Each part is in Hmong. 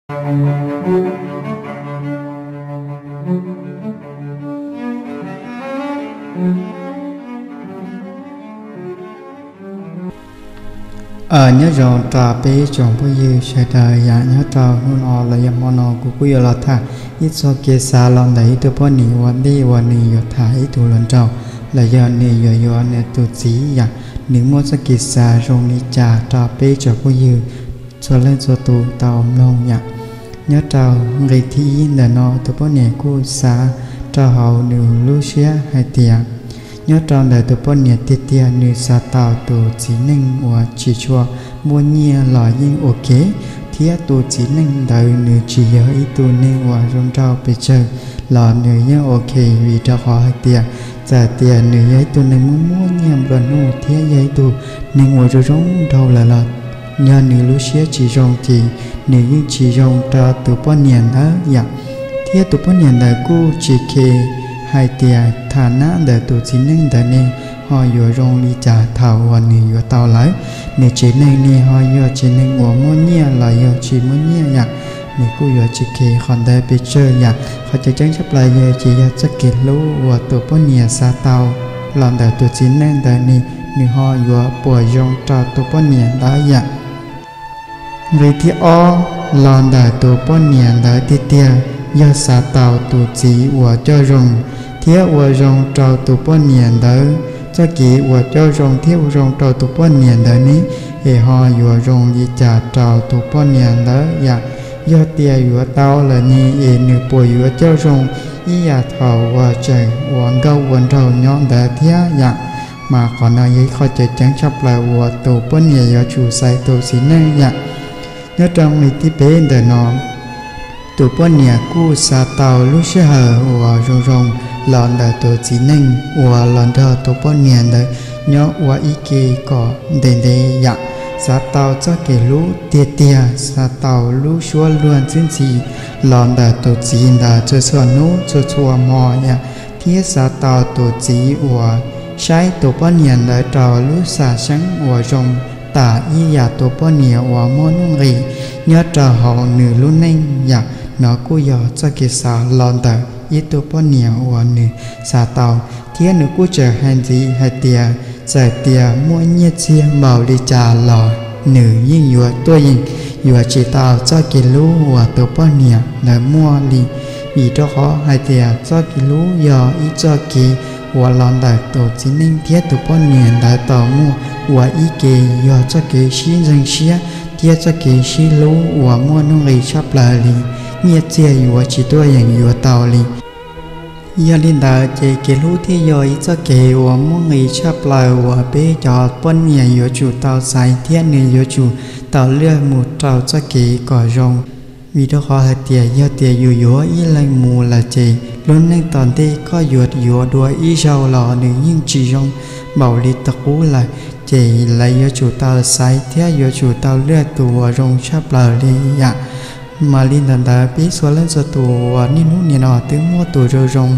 Nyob zoo rau peb tsoom phooj ywg sawv daws yam, nyob rau hnub no los yog hmo no kuv kuj yuav los tham ib txoj kev xav los ntawm ib tug poj niam ua ntej uas nws yuav tham ib tug hluas nraug los yog nws yuav yuav nws tus txiv yam. Nws muaj txoj kev xav zoo li cas rau peb tsoom phooj ywg txhua leej txhua tus tau mloog yam. Nyob rau nqe thib ib ntawm no tus poj niam kuj xav rau hauv nws lub siab hais tias, nyob rau ntawm tus poj niam tiag tiag nws xav tau tus txiv neej uas tsis tshua muaj nyiaj los yeej ok, thiab tus txiv neej ntawd nws tsis yog ib tug neeg uas zoo nraug pes tsawg los nws yeej ok, vim rau qhov hais tias txawm tias nws yog ib tug neeg muaj muaj nyiaj nplua nuj thiab yog ib tug neeg uas zoo zoo nraug lawm los yog nws lub siab tsis zoo ces nws yeej tsis zoo rau tus poj niam ntawd yam. Thiab tus poj niam ntawd kuj tsis khes hais tias tham nab ntawm tus txiv neej ntawd ne ho yuav zoo li cas thaum uas nws yuav tau lawm. Nws tsev neeg ne ho yog tsev neeg uas muaj nyiaj los yog tsis muaj nyiaj yam, nws kuj yuav tsis khes qhov ntawd pes tsawg yam. Qhov tseem ceeb tshaj plaws yog ces yog txoj kev hlub uas tus poj niam xav tau los ntawm tus txiv neej ntawd ne, nws ho yuav puas zoo rau tus poj niam ntawd yam. Nqe thib ob, los ntawm tus poj niam ntawd tiag tiag yog xav tau tus txiv uas coj zoo thiab ua zoo rau tus poj niam ntawd. Txoj kev uas coj zoo thiab ua zoo rau tus poj niam ntawd ne, es ho yuav zoo li cas rau tus poj niam ntawd yam. Yog tias yuav tau lawm ne es nws puas yuav coj zoo ib yam thaum uas tseem ua nkauj ua nraug nyob ntawd thiab yam. Mas qhov no yog ib qho tseem ceeb tshaj plaws uas tus poj niam yuav tsum xaiv tus txiv neej yam. Nyob rau nqe thib peb ntawm no, tus poj niam kuj xav tau lub sij hawm uas zoo zoo los ntawm tus txiv neej uas los nrog tus poj niam ntawd nyob ua ib ke kom ntev ntev yam. Xav tau txoj kev hlub tiag tiag, xav tau lub suab luag ntxwb ntxhi los ntawm tus txiv ntawd txhua txhua hnub txhua txhua hmo yam, thiab xav tau tus txiv uas saib tus poj niam ntawd rau lub xam seeb uas zoo tam ib yam tus poj niam uas muaj nuj nqis nyob rau hauv nws lub neej yam. No kuj yog txoj kev xav los ntawm ib tug poj niam uas nws xav tau, thiab nws kuj tseem hais ntxiv hais tias txawm tias muaj nyiaj txiag npaum li cas los nws yeej yuav tuaj yeem yuav tsis tau txoj kev hlub uas tus poj niam ntawd muaj li, vim rau qhov hais tias txoj kev hlub yog ib txoj kev uas los ntawm tus txiv neej thiab tus poj niam ntawd tau muaj ua ib ke, yog txoj kev sib ntseeg siab thiab txoj kev sib hlub uas muaj nuj nqis tshaj plaws li, nyiaj txiag yuav tsis tuaj yeem yuav tau li. Yog li ntawd ces kev hlub thiaj yog ib txoj kev uas muaj nqis tshaj plaws uas peb cov poj niam yuav tsum tau xaiv thiab nws yuav tsum tau lag mus rau txoj kev kom zoo. Vim rau qhov hais tias yog tias yus yuav ib leeg mus lawm ces lub neej tom ntej koj yuav yuav dua ib zaug los nws yeej tsis zoo npaum li tus qub lawm, ces lawv yuav tsum tau xaiv thiab yuav tsum tau lag tus uas zoo tshaj plaws li yam. Mas li ntawd ntawd peb txhua leej txhua tus uas niaj hnub nim no twb muaj tus zoo zoo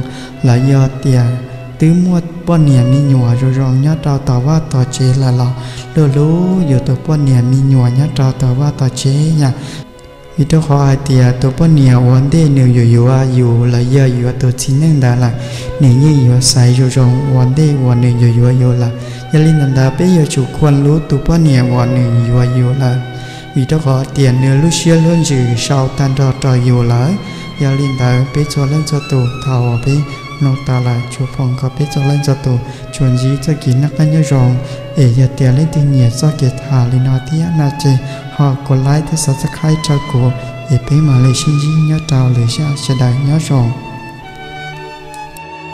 los yog tias twb muaj poj niam me nyuam zoo zoo nyob rau tom vaj tom tsev lawm los hlub hlub yus tus poj niam me nyuam nyob rau tom vaj tom tsev yam. Vim rau qhov hais tias tus poj niam ua ntej nws yuav yuav yus los yog yuav tus txiv neej ntawd lawm, nws yeej yuav xaiv zoo zoo ua ntej uas nws yuav yuav yus lawm. Yog li ntawd ntawd peb yuav tsum khuam lub tus poj niam uas nws yuav yus lawm, vim rau qhov tias nws lub siab lub ntsws sau tag nrho rau yus lawm. Yog li ntawd peb txhua leej txhua tus thaum uas peb mloog tas lawm tsuas foom kom peb txhua leej txhua tus tsuas ntsib txoj kev noj qab nyob zoo. Es yog tias leej twg nyiam txoj kev tham li no thiab no ces ho kov like thiab subscribe rau kuv, es peb mam li sib ntsib nyob rau lwm zaj, sawv daws nyob zoo.